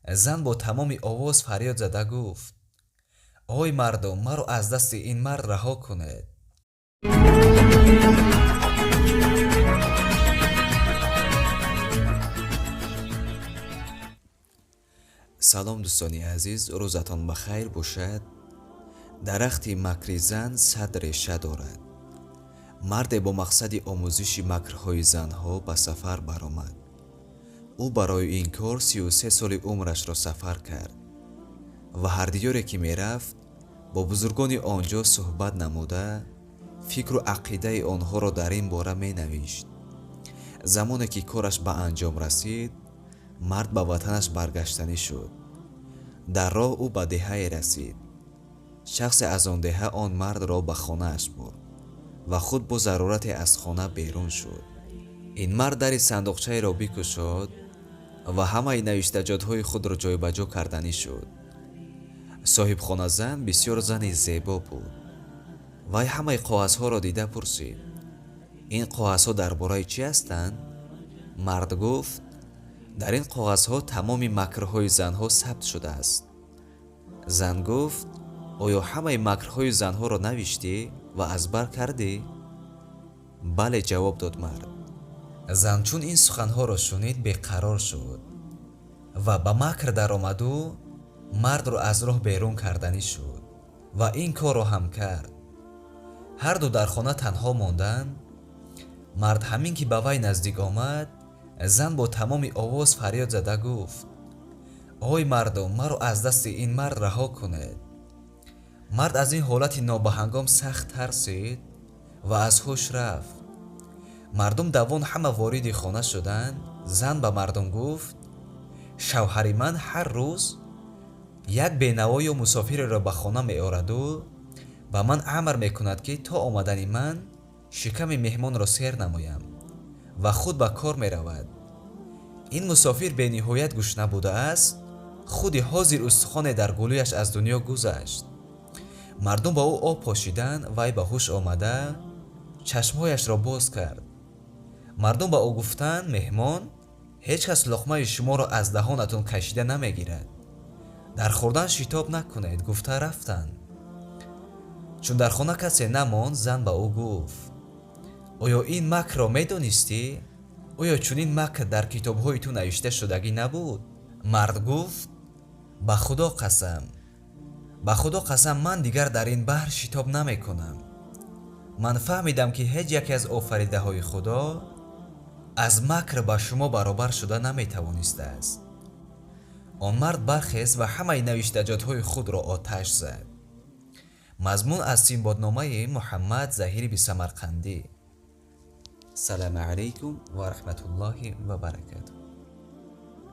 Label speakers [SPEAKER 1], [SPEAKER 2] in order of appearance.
[SPEAKER 1] Зан бо тамоми овоз фарёд зада гуфт: ой мардум, маро аз дасти ин мард раҳо кунед. Салом, дӯстони азиз, рӯзатон ба хайр бошад. Дарахти макри зан 100 реша дорад. Марде бо мақсади омӯзиши макрҳои занҳо ба сафар баромад. Ӯ барои ин кор 33 соли умрашро сафар кард ва ҳар диёре ки мерафт, бо бузургони он ҷо суҳбат намуда, фикру ақидаи онҳоро дар ин бора менавишт. Замоне ки кораш ба анҷом расид, мард ба ватанаш баргаштанӣ шуд. Дар роҳ ӯ ба деҳае расид. Шахсе аз он деҳа он мардро ба хонааш бурд ва худ бо зарурате аз хона берун шуд. Ин мард дари сандуқчаеро бикушод ва ҳамаи навиштаҷотҳои худро ҷойбаҷо карданӣ шуд. Соҳибхоназан бисёр зани зебо буд. Вай ҳамаи коғазҳоро дида пурсид: ин коғазҳо дар бораи чӣ ҳастанд? Мард гуфт: дар ин коғазҳо тамоми макрҳои занҳо сабт шудааст. Зан гуфт: оё ҳамаи макрҳои занҳоро навиштӣ ва аз бар кардӣ? Бале, ҷавоб дод мард. Зан чун ин суханҳоро шунид, беқарор шуд ва ба макр даромаду мардро аз роҳ берун карданӣ шуд ва ин корро ҳам кард. Ҳарду дар хона танҳо монданд. Мард ҳамин ки ба вай наздик омад, зан бо тамоми овоз фарёд зада гуфт: ой мардум, маро аз дасти ин мард раҳо кунед. Мард аз ин ҳолати нобаҳангом сахт тарсид ва аз ҳуш рафт. Мардум давон ҳама вориди хона шуданд. Зан ба мардум гуфт: шавҳари ман ҳар рӯз як бенаво ё мусофиреро ба хона меораду ба ман амр мекунад, ки то омадани ман шиками меҳмонро сер намоям ва худ ба кор меравад. Ин мусофир бениҳоят гушна будааст. Худи ҳозир устухоне дар гулӯяш аз дунё гузашт. Мардум ба ӯ об пошиданд. Вай ба ҳуш омада чашмҳояшро боз кард. Мардум ба ӯ гуфтанд: меҳмон, ҳеҷ кас луқмаи шуморо аз даҳонатон кашида намегирад. Дар хӯрдан шитоб накунед, гуфта рафтанд. Чун дар хона касе намонд, зан ба ӯ гуфт: оё ин макрро медонистӣ? Оё чунин макр дар китобҳои ту навишта шудагӣ набуд? Мард гуфт: ба Худо қасам, ба Худо қасам, ман дигар дар ин баҳр шитоб намекунам. Ман фаҳмидам, ки ҳеҷ яке аз офаридаҳои Худо аз макр ба шумо баробар шуда наметавонистааст. Он мард бархест ва ҳамаи навиштаҷотҳои худро оташ зад. Мазмун аз Синбодномаи Муҳаммад Заҳири Бисамарқандӣ. Салому алайкум ва раҳматуллоҳи ва баракатуҳ.